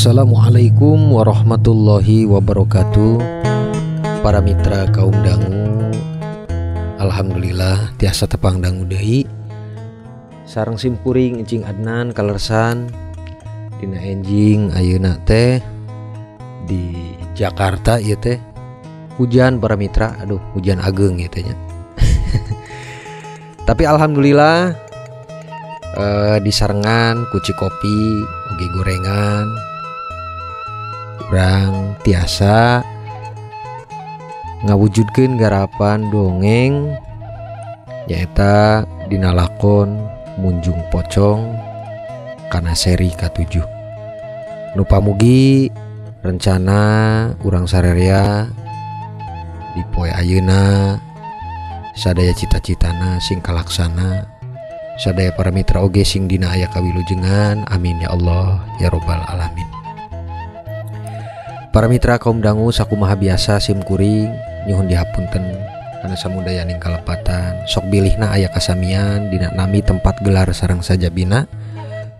Assalamualaikum warahmatullahi wabarakatuh. Para mitra kaum dangu, alhamdulillah tiasa tepang dangu deui. Sareng simkuring Icing Adnan kalersan dina enjing ayeuna teh di Jakarta ieu teh hujan para mitra, aduh hujan ageng ieu teh nya. Tapi alhamdulillah disarengan ku kopi oge gorengan urang tiasa ngawujudkeun garapan dongeng nyaeta dina lakon Munjung Pocong kana seri ka-7. Nu pamugi rencana urang sarerea di poe ayeuna sadaya cita-citana sing kalaksana, sadaya para mitra oge sing dina aya kawilujengan, amin ya Allah ya robbal alamin. Para mitra kaum dangu sakumaha biasa sim kuring nyuhun dihapunten kana samudayaning kalepatan, sok bilihna aya kasamian dina nami tempat gelar sareng sajabina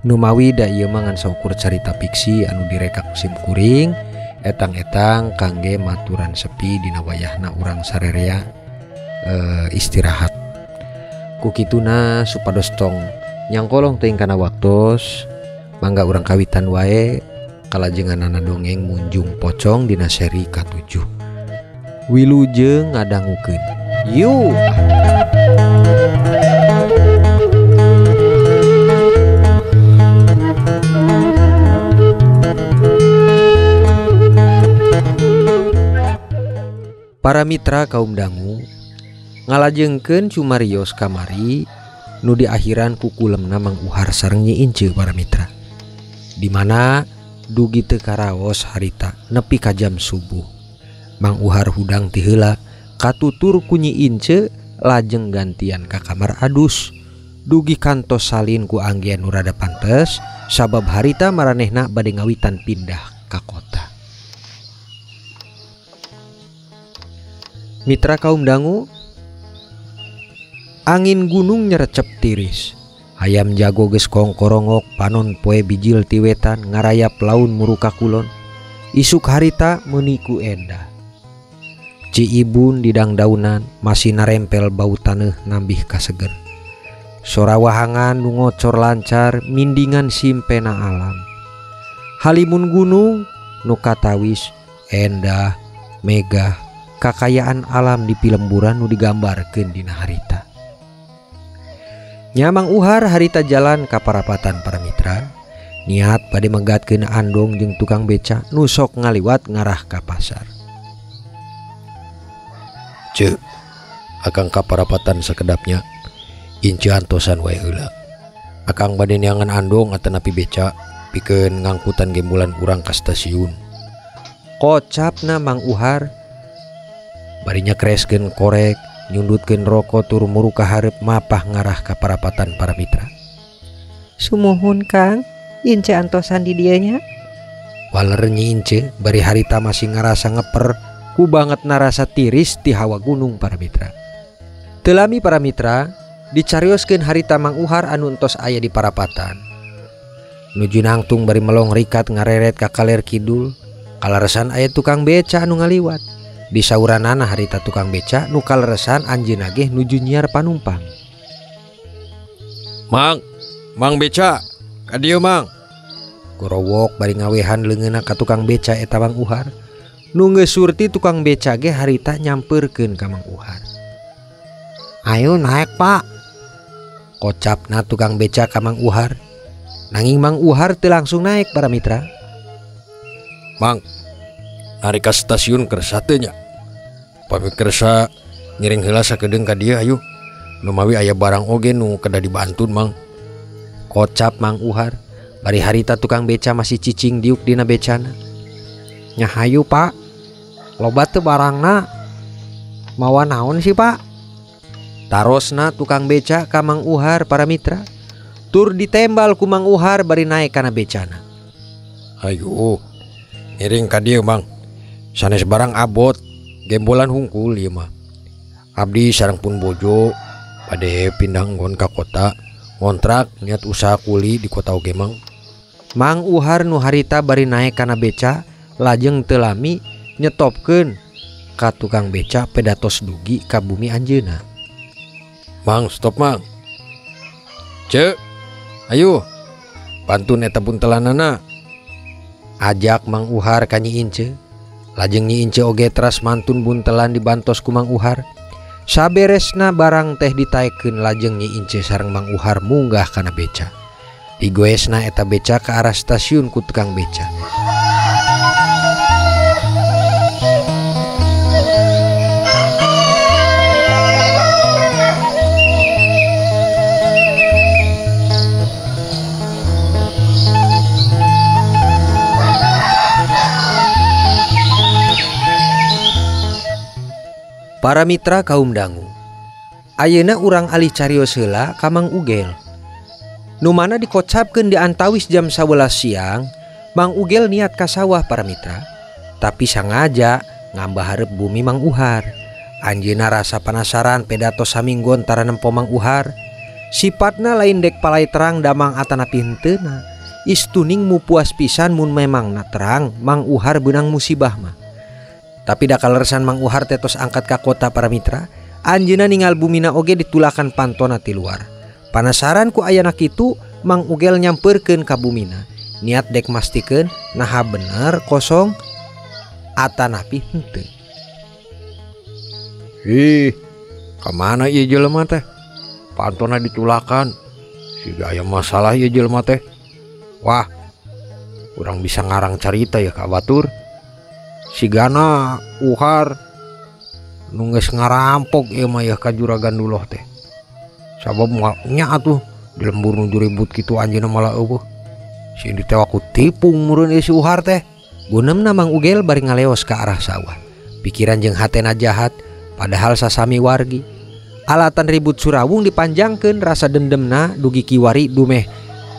numawi da ieu mah ngan saukur carita fiksi anu direka ku sim kuring etang-etang kangge maturan sepi dina wayahna urang sarerea istirahat. Ku kituna supados tong nyangkolong teuing kana waktos, mangga urang kawitan wae kalajenganana dongeng Munjung Pocong dina seri ka-7. Wilujeng ngadangukeun. Yuk. Para mitra kaum dangu ngalajengkeun cumarios kamari nu diakhiran ku kulemna Mang Uhar sareng Nyi Ince para mitra. Di mana dugi teu karaos harita nepi ka jam subuh. Mang Uhar hudang ti heula katutur ku Nyi Ince lajeng gantian ka kamar adus. Dugi kantos salin ku anggean nu rada pantes sabab harita maranehna bade ngawitan pindah ka kota. Mitra kaum dangu, angin gunung nyerecep tiris. Hayam jago geus kongkorongok panon poe bijil ti wetan ngarayap laun muruka kulon. Isuk harita meuniku endah. Ciibun di dangdaunan masih narempel bau taneuh nambih kaseger. Sora wahangan nu ngocor lancar mindingan simpena alam. Halimun gunung nu katawis endah megah kakayaan alam di pilemburan nu digambarkeun dina harita. Nya Mang Uhar harita jalan ka parapatan para mitra, niat bade megatkeun andong jeung tukang beca nu sok ngaliwat ngarah ka pasar. Ceu, akang ka parapatan sakedapnya, ince antosan wae heula. Akang bade neangan andong atanapi beca pikeun ngangkutan gembulan urang ka stasiun. Kocapna Mang Uhar bari nyekreskeun korek, nyundutkeun rokok tur muru ka hareup mapah ngarah ka parapatan para mitra. Sumuhun Kang, Ince antosan di dieu nya. Waler Nyi Ince bari harita masih ngarasa ngeper ku banget narasa tiris ti hawa gunung para mitra. Teu lami para mitra dicarioskeun harita Mang Uhar anu entos aya di parapatan. Nuju nangtung bari melong rikat ngareret ka kaler kidul, kalaresan aya tukang beca anu ngaliwat. Disauranana harita tukang beca nu kaleresan anjeunna ge nuju nyiar panumpang. Mang, Mang beca, ka dieu Mang. Gorowok bari ngawehan leungeunna ka tukang beca eta Mang Uhar. Nu geus surti tukang beca ge harita nyampeurkeun ka Mang Uhar. Ayo naik Pak. Kocapna tukang beca ka Mang Uhar. Nanging Mang Uhar teu langsung naik para mitra. Mang, ari ka stasiun kersa teu nya. Pami kersa ngiring heula sakedeung ka dieu ayo. Numawi aya barang oge nu kedah dibantun Mang. Kocap Mang Uhar bari harita tukang beca masih cicing diuk dina becana. Nya hayu Pak, loba teu barangna. Mawa naon sih Pak? Tarosna tukang beca ka Mang Uhar para mitra. Tur ditembal ku Mang Uhar bari naik kana becana. Ayo ngiring ka dieu Mang. Sanes barang abot, gembolan hungkul ieu mah. Abdi sareng pun bojo bade pindah nggon ka kota, ngontrak niat usaha kuli di kota oge Mang. Mang Uhar nu harita bari naek kana beca lajeng teu lami nyetopkeun ka tukang beca pedatos dugi ka bumi anjeunna. Mang, stop mang. Cek, ayo pantun eta buntelanana. Ajak Mang Uhar ka Nyi Ince. Lajeng Nyi Ince oge teras mantun buntelan dibantos ku Mang Uhar. Saberesna barang teh ditaekeun lajeng Nyi Ince sareng Mang Uhar munggah kana beca. Digoesna eta beca ke arah stasiun ku tukang beca. Para mitra kaum dangu, ayeuna urang alih carios heula ka Mang Ugel. Nu mana dikocapkeun di antawis jam 11 siang, Mang Ugel niat ka sawah para mitra, tapi sangaja ngambah hareup bumi Mang Uhar. Anjeunna rasa penasaran pedatos saminggon tara nempo Mang Uhar. Sipatna lain dek palai terang damang atanapi henteuna. Istuning mupuas pisan mun memangna terang Mang Uhar beunang musibah mah. Tapi da kaleresan Mang Uhar tetos angkat ka kota para mitra, anjeunna ningal bumina oge ditulakan pantona ti luar. Panasaran ku ayana kitu, Mang Ugel nyamperkeun ka bumina. Niat dek mastikeun naha bener kosong atanapi henteu. Ih, kamana ieu jelema teh? Pantona ditulakan. Siga aya masalah ieu jelema teh. Wah, urang bisa ngarang carita ya ka batur. Sigana Uhar nu geus ngarampok ieu mah yeuh ka Juragan Duloh teh. Sabab nya atuh di lembur nuju ribut kitu anjeunna malah eueuh. Sieun ditewak ku tipung meureun ieu si Uhar teh. Gunemna Mang Ugel bari ngaleos ka arah sawah. Pikiran jeung hatena jahat padahal sasami wargi. Alatan ribut surawung dipanjangkeun rasa dendemna dugi kiwari dumeh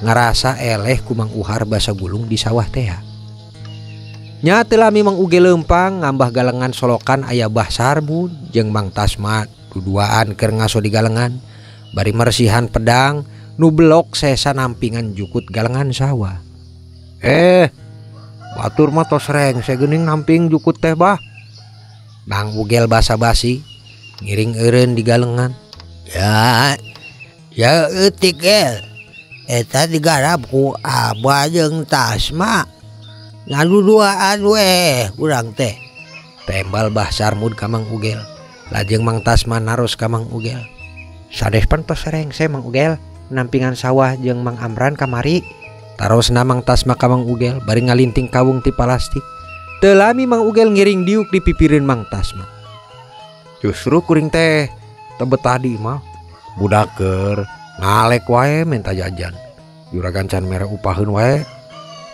ngarasa eleh ku Mang Uhar basa gulung di sawah teh. Nya teu lami Mang Ugel leumpang ngambah galengan solokan aya Bah Sarmun jeung Mang Tasma duduaan keur ngaso di galengan bari mersihan pedang nu belok sesa nampingan jukut galengan sawah. Batur mah tos rengse geuning namping jukut teh bah. Mang Ugel basa-basi ngiring eureun di galengan. Ya, ya eutik el. Eta digarap ku Abah jeung Tasma. Ngaduduaan weh urang teh. Tembal Bah Sarmud ka Mang Ugel. Lajeng Mang Tasma naros ka Mang Ugel. Sanes pan tos rengse Mang Ugel nampingan sawah jeung Mang Amran kamari. Tarosna Mang Tasma ka Mang Ugel bari ngalinting kawung ti palastik. Teu lami Mang Ugel ngiring diuk di pipireun Mang Tasma. Justru kuring teh teu betah di imah. Budak keur ngalek wae minta jajan. Juragan can mere upaheun wae.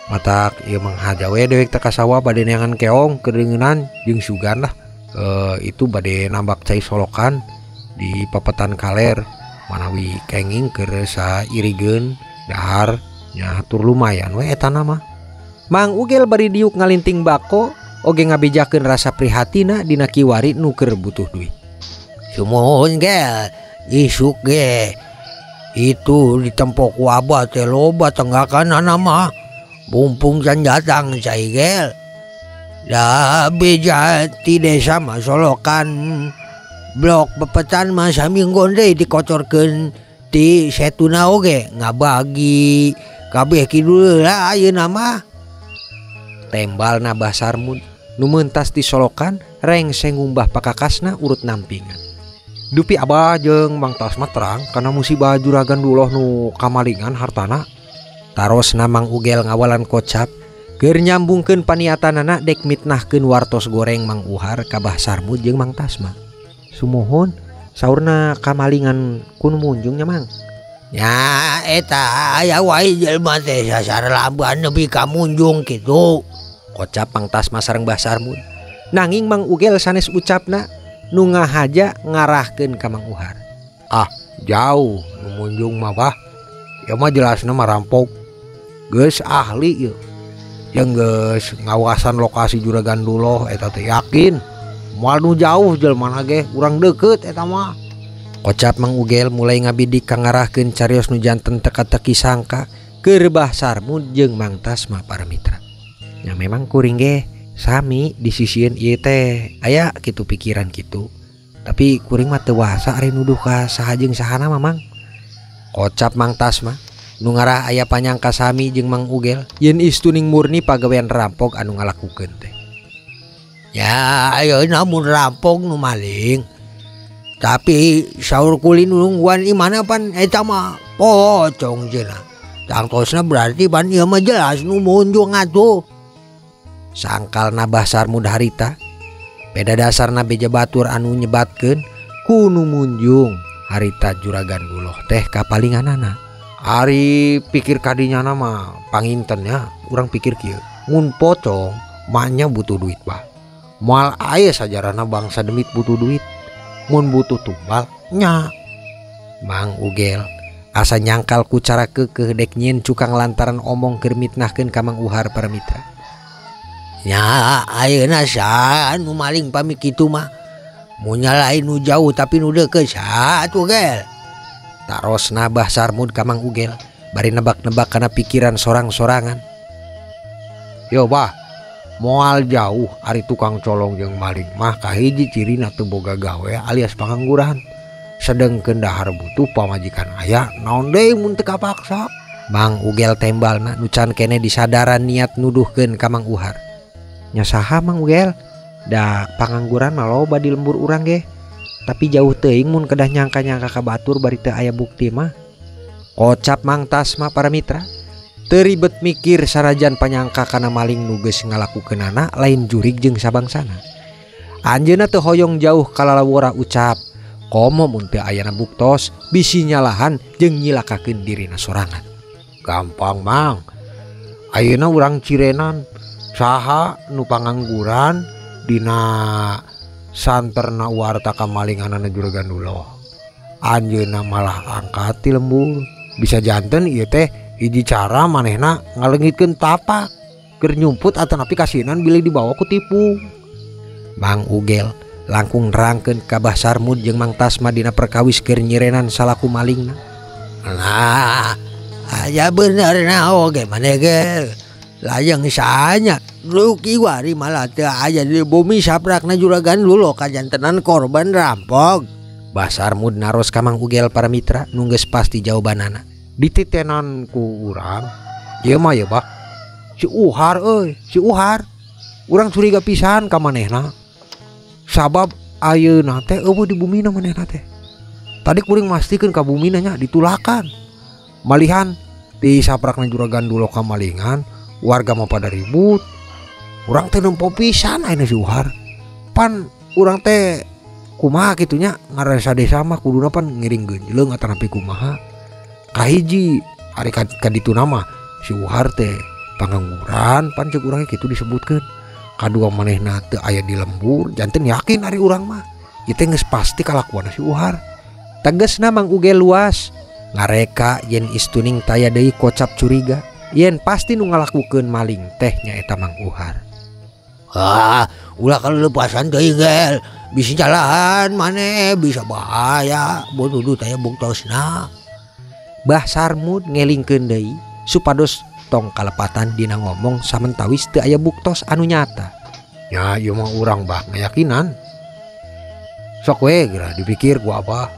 Matak ieu manghaja we dewek teh ka sawah bade neangan keong kedeungenan jeung sugan lah. Itu bade nambak cai solokan di papetan kaler manawi kenging keur sairigeun dahar nya hatur lumayan we eta mah. Mang Ugel bari diuk ngalinting bako oge ngabejakeun rasa prihatina dina kiwari nu keur butuh duit. Sumuhun gel isuk ge itu ditempok ku abah teh loba tenggakanana mah. Mumpung can datang cai gel. Da beja ti desa mah solokan blok pepetan mah saminggon deui dikocorkeun ti setuna oge ngabagi kabeh kidul lah ayeuna mah. Tembalna Bah Sarmun nu meuntas di solokan rengse ngumbah pakakasna urut nampingan. Dupi Abah jeung Mang Tasma terang kana musibah Juragan Duloh nu kamalingan hartana. Tarosna Mang Ugel ngawalan kocap keur nyambungkeun paniatanana dek mitnahkeun wartos goreng Mang Uhar ka Bah Sarmud jeung Mang Tasma. Sumuhun saurna kamalingan ku nu munjung nya Mang. Nya eta aya wae jelema teh sasar lamban nepi ka munjung kitu. Kocap Mang Tasma sareng Bah Sarmud. Nanging Mang Ugel sanes ucapna nu ngahaja ngarahkeun ka Mang Uhar. Ah, jauh nu munjung mah bah. Ya mah jelasna mah rampok. Geus ahli ieu. Jeung geus ngawasan lokasi Juragan Duloh eta teh yakin. Moal nu jauh jelema ge urang deukeut eta mah. Kocap Mang Ugel mulai ngabidik ka ngarahkeun carios nu janten teka-teki sangka Keur Bah Sarmud jeung Mang Tasma para mitra. Nya memang kuring ge sami di sisieun ieu teh aya kitu pikiran kitu. Tapi kuring mah teu wasa ari nuduh ka saha jeung sahana mah Mang. Kocap Mang Tasma nu ngarah aya panyangka sami jeung Mang Ugel yen istuning murni pagawean rampok anu ngalakukeun teh. Ya ayeuna mun rampok nu maling. Tapi saur kulin nungguan imana pan eta mah pocong cenah. Tangtosna berarti pan ieu mah jelas nu munjung atuh. Sangkalna Bah Sarmud harita beda dasarna beja batur anu nyebatkeun ku nu munjung harita Juragan Duloh teh kapalinganana. Ari pikir kadinyana mah panginten nya urang pikir kieu. Mun pocong mah nya butuh duit bah. Moal aya sajarana bangsa demit butuh duit. Mun butuh tumbal nya. Mang Ugel asa nyangkal ku cara keukeuh dek nyieun cukang lantaran omong keur mitnahkeun ka Mang Uhar para mitra. Nya ayeuna saha nu maling pami kitu mah. Mun lain nu jauh tapi nu deukeut saha atuh Gel. Tarosna Bah Sarmud ka Mang Ugel bari nebak-nebak kana pikiran sorang-sorangan. Yo bah, moal jauh ari tukang colong jeung maling mah kahiji cirina teu boga gawe alias pangangguran. Sedengkeun dahar butuh pamajikan aya naon deui mun teu kapaksa. Mang Ugel tembalna nu can kene disadaran niat nuduhkeun ka Mang Uhar. Nya saha Mang Ugel? Da pangangguran mah loba di lembur urang ge. Tapi jauh teuing mun kedah nyangka-nyangka ka batur bari teu aya bukti mah. Kocap Mang Tasma para mitra. Teu ribet mikir sanajan panyangka kana maling nu geus ngalakukeunana lain jurig jeung sabangsana. Anjeunna teu hoyong jauh kalalawora ucap. Komo mun teu ayana buktos bisi nyalahan jeung nyilakakeun dirina sorangan. Gampang Mang. Ayeuna urang cirenan saha nu pangangguran dina santerna warta kamalinganana Juragan Duloh. Anjeunna malah angkat ti lembur. Bisa janten ieu teh hiji cara manehna ngalengitkeun tapak keur nyumput atanapi kasinan bilih dibawa ku tipu. Mang Ugel langkung nerangkeun ka Bah Sarmud jeung Mang Tasma dina perkawis keur nyirenan salaku malingna. Nah, aya bener na oge maneh ge. Layang saanya lu kiwari malah teu aya di bumi saprakna Juragan Duloh kajantenan korban rampok. Bah Sarmud naros ka Mang Ugel para mitra nu geus pasti jawabanana. Dititenan ku urang ieu mah ya bah si Uhar euy, si Uhar. Urang curiga pisan ka manehna. Sabab ayeuna teh eueuh di bumina manehna teh. Tadi kuring mastikeun ka bumina nya ditulakan. Malihan di saprakna Juragan Duloh kamalingan, warga mah pada ribut. Urang teh nempo pisan ayeuna si Uhar. Pan urang teh kumaha kitu nya ngarasa desa mah kuduna pan ngiring geunjleung atanapi kumaha. Kahiji ari ka dituna mah si Uhar teh pangangguran pan ceuk urang kitu disebutkeun. Kadua manehna teu aya di lembur janten yakin ari urang mah ieu teh geus pasti kalakuan si Uhar. Tegesna Mang Ugel luas ngareka yen istuning taya deui kocap curiga yen pasti nu ngalakukeun maling teh nyaeta Mang Uhar. Ah, ulah kalepasan teuing Gel. Bisa jalan maneh bisa bahaya bodoh taya buktosna. Bah Sarmud ngelingkeun deui supados tong kalepatan dina ngomong samentawis teu aya buktos anu nyata. Ya ieu mah urang bah ngayakinan. Sok we geura dipikir ku abah.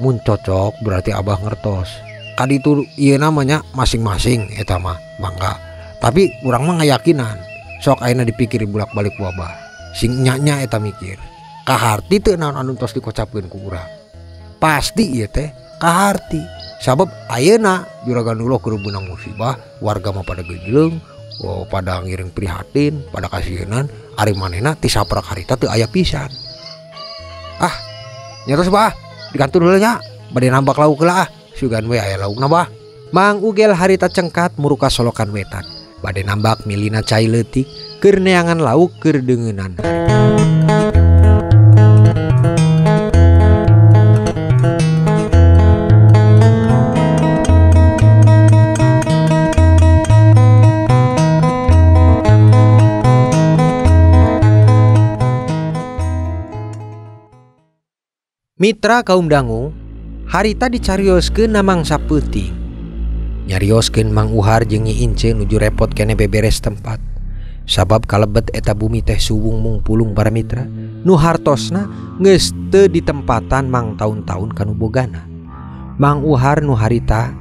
Mun cocok berarti abah ngertos. Kaditu ieu namanya masing-masing eta mah mangga. Tapi urang mah ngayakinan. Sok ayeuna dipikir bolak-balik ku abah. Sing nya-nya eta mikir. Kaharti teu naon anu tos dikocapkeun ku urang. Pasti ieu teh kaharti. Sabab ayeuna Juragan Duloh keur beunang musibah, warga mah pada gejleung, oh, pada ngiring prihatin, pada kasienan, ari manehna ti saprak harita teu aya pisan. Ah, nyatos bah, dikantur heula nya, bade nambak lauk heula ah, sugan we aya laukna bah. Mang Ugel harita cengkat muruka solokan wetan, bade nambak milina cai leutik keur neangan lauk keur deungeunan. Mitra kaum dangu, harita dicarioskeun na mangsa peuting. Nyarioskeun Mang Uhar jeung Nyi Ince nuju repot kene beberes tempat. Sabab kalebet eta bumi teh suwung mungpulung para mitra. Nu hartosna geus teu ditempatan mang taun-taun kanu bogana. Mang Uhar nu harita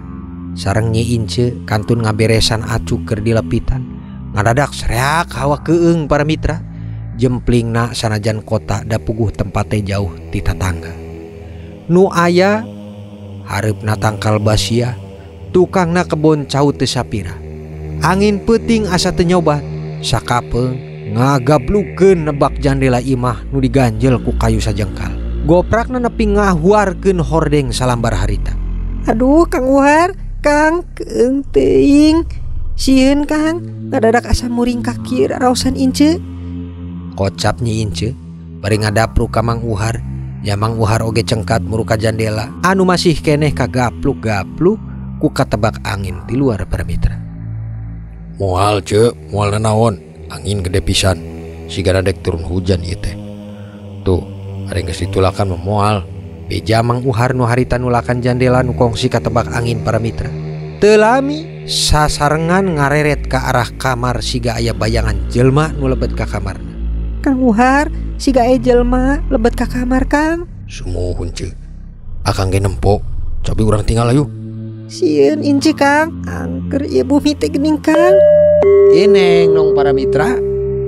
sareng Nyi Ince kantun ngaberesan acuk keur dilepitan. Ngadadak sereak hawa keung para mitra. Jemplingna sanajan kota da puguh tempate jauh ti tatangga. Nu aya hareupna tangkal basia, tukangna kebon cau teu sapira. Angin peuting asa teu nyobat, sakapeung ngagablukeun nebak jandela imah nu diganjel ku kayu sajengkal. Goprakna nepi ngahuarkeun hordeng salambar harita. Aduh Kang Uhar, Kang keung teuing. Sieun Kang, ngadadak asa muring ka kieu raosan Ince. Kocap Nyi Ince bari ngadapruk ka Mang Uhar. Ya Mang Uhar oge cengkat muru ka jandela anu masih keneh kagapluk-gapluk ku katebak angin di luar para mitra. Moal ce, moal nanaon, angin gede pisan, sigana dek turun hujan ieu teh. Tuh, ari geus ditulakan mah moal. Beja Mang Uhar nu harita nulakan jandela nu kongsi katebak angin para mitra. Teu lami sasarengan ngareret ka arah kamar siga aya bayangan jelma nu lebet ka kamarna. Kang Uhar, siga aya jelma lebet ka kamar Kang. Sumuhun ce, akang ge nempo, cobi urang tinggal ayo. Sieun Ince Kang, angker ieu bumi teh geuning Kang. Ieu neng nong para mitra,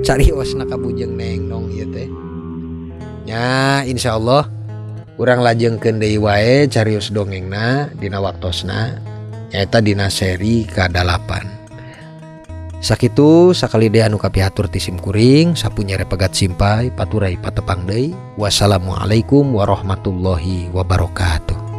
cariosna ka bujeng neng nong ieu teh. Nya insyaallah urang lajengkeun deui wae carios dongengna dina waktosna nyaeta dina seri ka-8. Sakitu sakali deui anu kapihatur ti sim kuring, sapu nyere pegat simpai paturai patepang deui. Wassalamualaikum warahmatullahi wabarakatuh.